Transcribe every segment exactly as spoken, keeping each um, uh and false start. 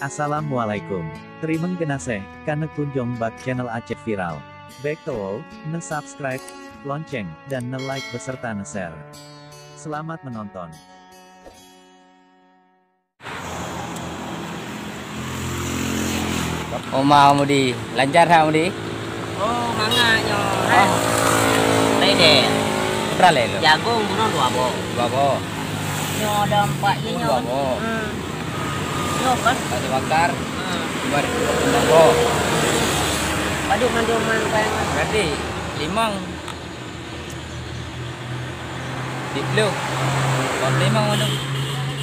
Assalamualaikum. Teurimong geunaséh ka neukunjong bak channel Aceh Viral. Bék tuwoe, neu-subscribe, lonceng, dan neu-like beserta neu-share. Selamat menonton. Oma Mudi, lancar that Mudi? Oh, mangat nyoe. Oh. Hai. Baik deh. Berapa lé tu? Jagung bunoe dua boh. Dua boh. Nyoe ada empat je nyoe. Dua boh. Hmm. Nyoe kan? Batu bakar. Hmm. Dua ribu dua puluh boh. Padum mandum man. Berarti limong. Siplôh. Dua puluh lima mandum.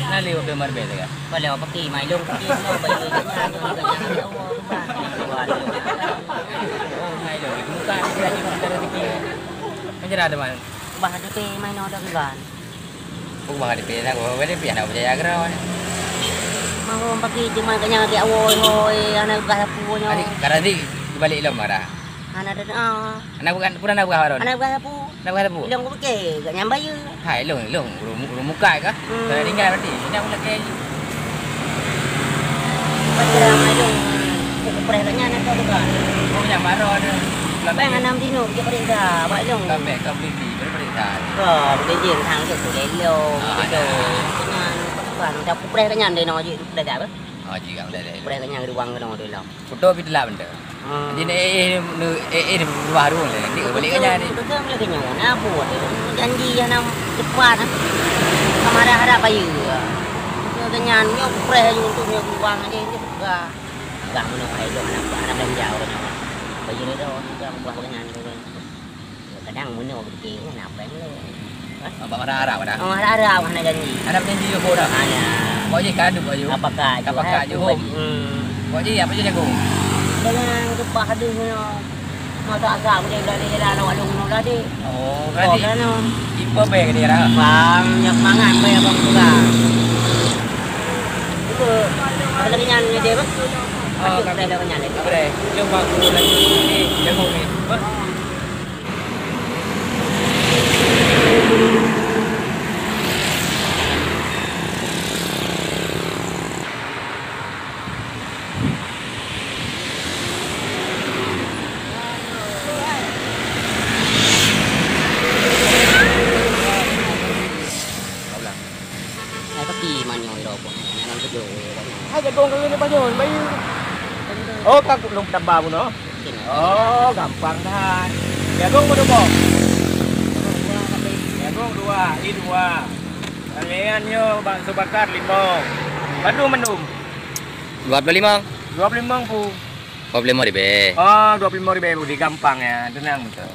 Nah, lé dua puluh lima ribèe sagai. Kalau pakai mai lôn, pakai lôn, bayar je nyan, nyan, nyan, nyan, nyan, nyan, nyan. Wah, lôn. Oh, mai lôn. Bukan, bukan, bukan rezeki. Macam mana, teman? Bah, D P mai nyoe dah bukan. Oh, bah, D P dah, bah, D P anak percaya kira, wah. Mau pakai cuma kena dia, woi, woi, anak gah apa nyoe. Adik, karena di, di balik lom marah. Hana ada, ah. Anak bukan, pun anak bukan Harun. Anak bukan apa? Anak bukan apa? Ilong ku pakai, gak nyambai ya. Hai, ilong, ilong. Urung, urung muka kah? Hmm. Kalau tinggal berarti. Ini aku nak kayak. Pada ilong, aku pereh kat nyan, aku buka. Oh, yang baru ada. Bang, anak dino, dia perintah, buat ilong. Kau bek, kau beli, beli perintah. Kau, beli je, hang tu, tu lelo, Ah, gitu. Ada. Nyan, bukan, aku pereh kat nyan, dia nak wajib, dah dah apa? Oh, jika boleh, boleh. Pereh kat nyan, ruang kena tu ilong. Foto pih telat benda. Hmm. Jadi, eh, eh, eh, eh, eh, rumah tu boleh. Nanti balik kat nyan ni. Betul, betul, boleh kat nyan. Nah, buat dia. Janji yang nak cepat, ah. Sama ada harap bayu. Betul kat nyan, nyoe preh aju untuk nyoe buang aja, ini buka. Agak menung hai dong, anak, anak belanja orang nyawa. Bayu ni dong, orang buah kat nyan tu. Kadang menung fikir, oh, nak apa yang tu? Hah? Abang harap-harap dah. Oh, harap-harap, hana janji. Hana janji Johor dah. Hana. Kau je kadu, kau je. Apakah Kau pakai Johor? Hmm. Kau je, apa je jago? Dengan kepah deh, Masak-masak, boleh berani jalan awak lôn nyoe tadi. Oh, berarti Kok kan, oh. Ipa bèe ke daerah? Bang, nyak mangat bèe abang suka. Itu, ada lagi nyan ni dia, Bang? Oh, Masih kami ada lagi nyan lagi. Apa deh? Jom bang, aku lagi. Ni, jago ni. Apa? Hai, paki manyong di rokok. Nyan keujok. Hai, jagong kali ni panyong, bayu. Oh, ka lôn taba bunoe. Oh, gampang that. Jagong berapa? Jagong dua, i dua. Kalian nyoe bakso bakar limong. Padum mandum? Dua puluh lima. Dua puluh lima pu. Dua puluh lima ribèe. Oh, dua puluh lima ribèe, gampang ya, tenang betul.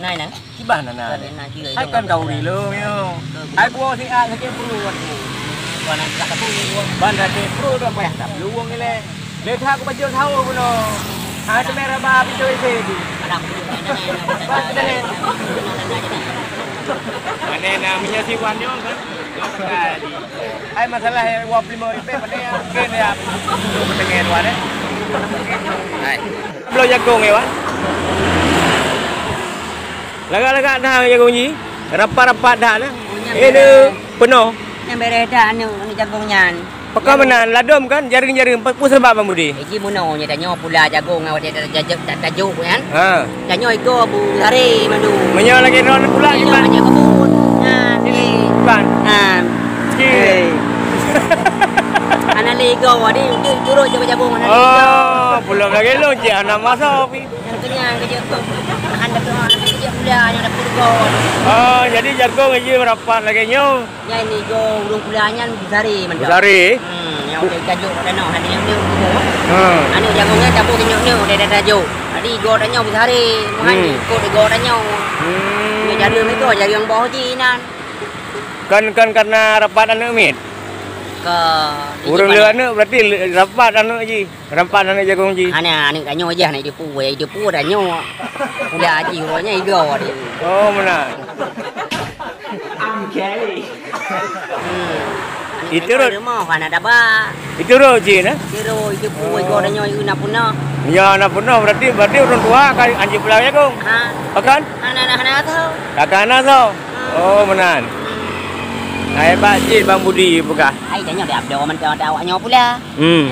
Nai, nai. Kibah na, nai. Hai kan kau ri lôn nyoe. Hai buah siat sakit perut. Buah nak tak tahu. Ban sakit perut dah payah tak perlu wong ni leh. Lé that aku bacut sawo bunoe. Ha, teumé raba pintoe ise tu. Ba, teumé. Mane na meunyoe si Wan nyoe kan? Hai, masalah dua puluh lima ribèe, pane ya? Mungkin ya. Tengah dua deh. Hai. Bloe jagong ya, Wan. Lagak-lagak dah jagong ji. Rapat-rapat dah lah. Ini penuh. Nyang bereh dah anu, anu jagong nyan. Pakon meunan, ladôm kan, jareueng-jareueng, peue sabab Bang Budi? Iji meunoe nyoe tanyoe pula jagong awak dia tajok, tak tajok kan. Ha. Tanyoe igo bu sare mandum. Meunyoe lagèe droeneuh pula kiban. Hanya kebun. Ha, eh. Kiban. Ha. Cik. Eh. Ana lé igo di, di curut je jagong ana lé igo. Oh, belum lagi lôn cik ana masa pi. Nyang kenyang ke jagong. Ana tu, ana tu pula nyang dapur igo. Oh, jadi jagong aja merapat lagèe nyoe. Nyan igo ureueng pula nyan busare mantong. Busare? Hmm, nyang udah tajok kat tanah, ada nyang tu. Ha. Anu jagong nyan campur ke nyok-nyok, dah, dah tajok. Jadi igo tanyoe busare, muhan Hmm. ikot igo tanyoe. Hmm. Ni jarum itu, jarum boh ji nan. Kan, kan karena rapat aneuk miet? Ka, Ureueng le aneuk berarti le-, rapat aneuk ji. Rampak aneuk jagong ji. Hana aneuk tanyoe jah aneuk depu, ya depu tanyoe. Pula ji, rupanya igo di. Oh, meunan. Angkei. Hmm. Itu rot. Rumah hana daba. Itu rot ji nah. Kiro itu pu igo tanyoe ieu na punah. Ya, na punah berarti, berarti ureueng tuha ka anjeuk pula jagong. Ha. Akan? Hana, hana, hana tahu. Takkan na tho. Hmm. Oh, meunan. Hmm. Hai, hebat cit Bang Budi peugah. Hai, tanyoe dah abdo mantong awak nyoe pula. Hmm.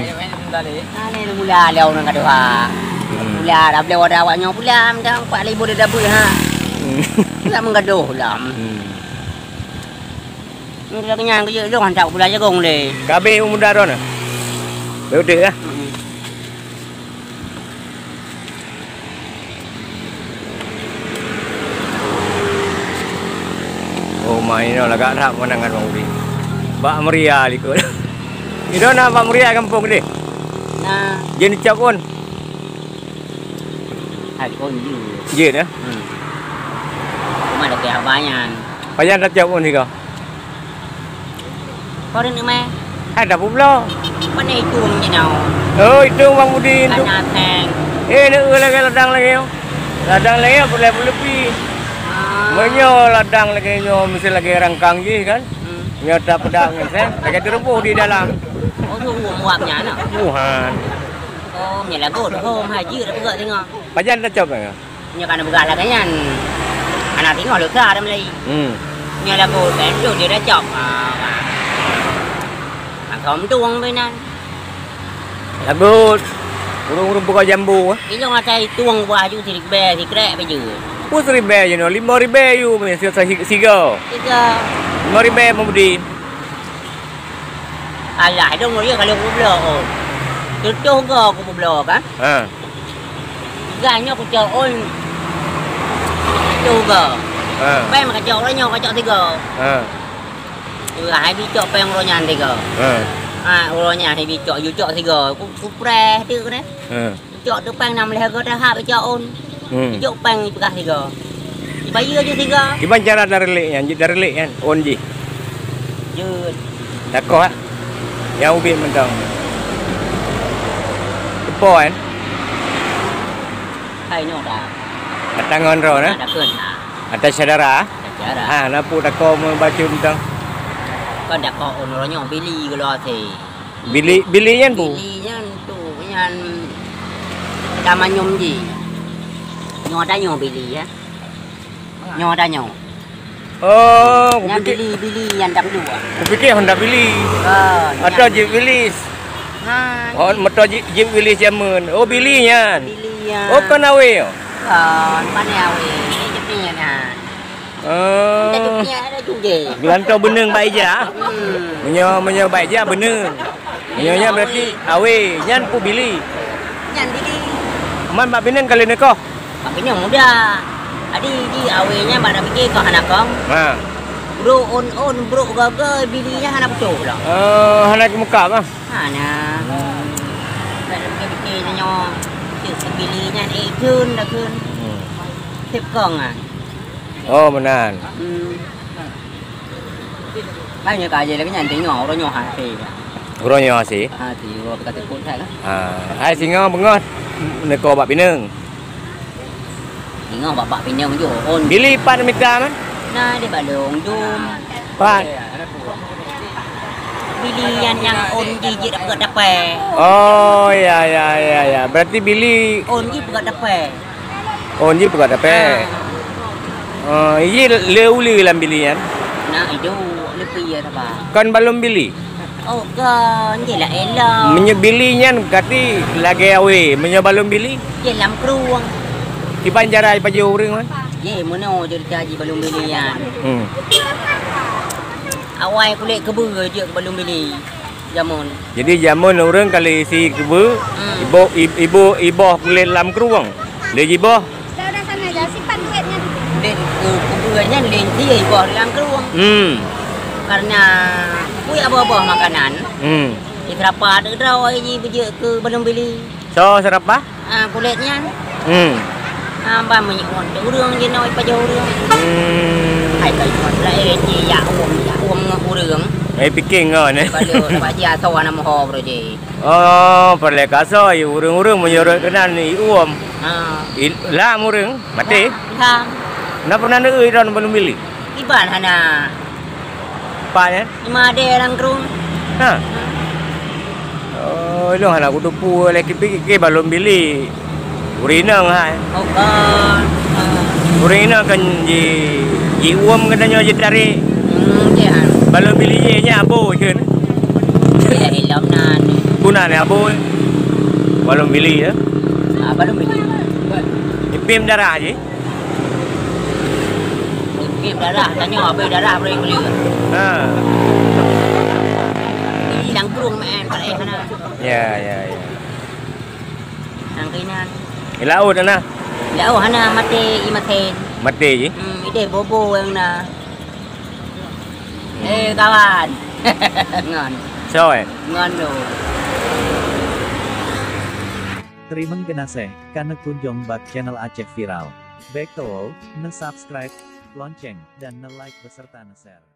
Hana mula lé ureueng gadoh ha. Hmm. Pula dah bloe wadah awak nyoe pula, mantong pat libur dah beuh ha. Hmm. Pula meugadoh lom. Hmm. Ni lagèe nyan keu jeuet lôn hantak pula jagong lé. Ka abéh u muda droeneuh? Beudeuh lah. Hmm. Oh, ma inoe lagak that pemandangan Bang Udi. Bak meuria likot. Inoe na bak meuria gampông deh. Nah. Jeuet neucok ôn. Hai, ôn jeuet. Jeuet, eh? Hmm. Cuma ada keu abah nyan. Pajan tacok ôn sigoe? Kau rindu meh? Hai, dah peuet bloe. Mana itu jinoe? Oh, itu Bang Budi tu. Kana seng. Eh, nak lagèe ladang lagèe nyoe. Ladang lagèe nyoe boleh beuleupie. Ah. Meunyoe ladang lagèe nyoe mesti lagèe rangkang jih kan. Hmm. Nyoe tapedak ngon seng, lagèe teuruboh di dalam. Oh, tu uap nyan nah. Wuhan. Oh, nyan lagu tu. Oh, haji dah peugah tengok. Pajan tacok kan? Nyoe ka neupeugah lagèe nyan. Hana singoh leuka dah meulai. Hmm. Nyoe lagu teuntèe dia dah cok. Ah, bah. Mantong tueng beunan. Lagu ureueng-ureueng buka jambu, eh. Ilong asai tueng buah ju sikrek bèe, sikrek bèe ju. Pun siribèe ju nyoe, lima ribèe ju, si-, si-, sigoe. Sigoe. Lima ribèe Bang Budi. Alah, dong dia kalau kubloe, oh. Tutoh go kubloe kan? Ha. Gan nyoe kucok ôn. Tutoh go. Ha. Pai meukaca uroe nyoe kacok sigoe. Ha. Ulah hai bicok péng uroe nyan sigoe. Ha. Ha, uroe nyan hai bicok, ju cok sigoe. Ku, kupreh tu kan. Ha. Cok tu péng nam lhèe go tahap cok ôn. Hmm. Cok péng ipeugah sigoe. Ibayeue ju sigoe. Kiban cara darelek nyan, jeuet darelek nyan, ôn jih. Jeuet. Takoh, ah. Nyang ubit mantong. Teupeu, kan? Hai nyoe dah. Datang ngon droe, nah? Dah kena. Atas syedara? Atas syedara. Ha, na peue takoh meubacum mantong? Kan takoh ôn uroe nyoe bili geuloe asai. Bili, bili nyan bu? Bili nyan tu, nyan tamanyum ji. Nyoe tanyoe bili, ya. Nyoe tanyoe. Oh, nyan kupikir bili, bili nyan dang dua. Kupikir Honda bili. Oh, atau nyan. Jeep Willys. Ha, oh, motor Jeep, Jeep Willys jameun. Oh, bili nyan. Bili nyan. Oh, kon awé. Oh, pane awé. Ni jeep ni nyan. Oh. Kita tu punya ada tu je. Geulantô beuneueng bak ija. Hmm. Meunyoe, meunyoe bak ija beuneueng. Meunyoe nyan berarti awé, nyan peue bili. Nyan bili. Man bak bineung ka lheueh neukoh? Bak bineung muda. Adi di awé nyan bak na pike kah hana kong. Ha. Bro on on bro gaga bili nyan hana beutôi lah. Oh, hana keumuka kah? Hana. Bak na pike-pike nyoe. Cek sebili nyan eh jun dah kun. Hmm. Sip kong ah. Oh, meunan. Hmm. Kan nyoe ka jeuet lagèe nyan, teungoh uroe nyoe hase. Uroe nyoe hase? Ha, teungoh ka teupot that lah. Ha, hai singoh beungoh neuko bak bineung. Teungoh bak, bak bineung ju on. Bili pat mita man? Nah, di balong tu. Pat. Bili nyan nyang on jih jeuet dapet dapet. Oh, ya, ya, ya, ya. Berarti bili on jih peugah dapet. Oh, jih peugah dapet. Ha. Oh, iji le uli lam bili nyan? Na, iduek leupie ya saba. Kon balon bili? Oh, kon, jih lah elok. Meunyoe bili nyan kati lagèe awé, meunyoe balon bili? Jih lam krueng. Kiban cara pajoh ureueng man? Jih meunoe cerita jih balon bili nyan. Hmm. Awai kulét keubeue jeuet keu balon bili. Jameun. Jadi jameun ureueng kali si keubeue, hmm, iboh, i-, iboh, iboh kulét lam krueng. Lé jiboh. Dah, dah sana aja, simpan duitnya dulu. Lé ku-, keubeue nyan lé si iboh lam krueng. Hmm. Karena kui aboh-boh makanan. Hmm. Di serapa ada droe ini bejek ke balon bili. So serapa? Ah, kulét nyan. Hmm. Ah, ban meunyoe ureueng jinoe pajoh ureueng. Hmm. Hai ka jinoe pula, eh, ji yak uem, yak uem ngon ureueng. Eh, pike ngon, eh. Kalau bak ji asoe hana moho bro ji. Oh, peureulèe ka asoe, ureueng-ureueng meunyoe rot keunan i uem. Ha. I, lam ureueng, maté. Lam. Na pernah neueu droe balon bili? Iban hana. Pat nyan? Ima ade lam krueng. Ha. Oh, ilong hana kuteupeu lé kipike balon bili. Ureueng inong hai. Oh, kan. Ha. Ureueng inong kan ji, ji uem geutanyoe jitarek. Hmm, ji, ha. Balon bili ji nyan abo kheun. Ya, ilong nan. Guna ni abo. Balum bili ya? Ah, balum bili. Ipim darah ji? Ipim darah, tanyoe abéh darah boleh kulit. Ha. Ini langkung main kat eh sana. Ya, ya, ya. Nang kainan. Di laut sana. Jauh hana mati imaten. Mati ji? Hmm, ideh bobo yang na. Eh, kawan. Ngon. Soe? Ngon tu. Teurimong geunaséh ka neukunjong bak channel Aceh Viral. Bék teuwoe, neu-subscribe, lonceng, dan neu-like beserta neu-share.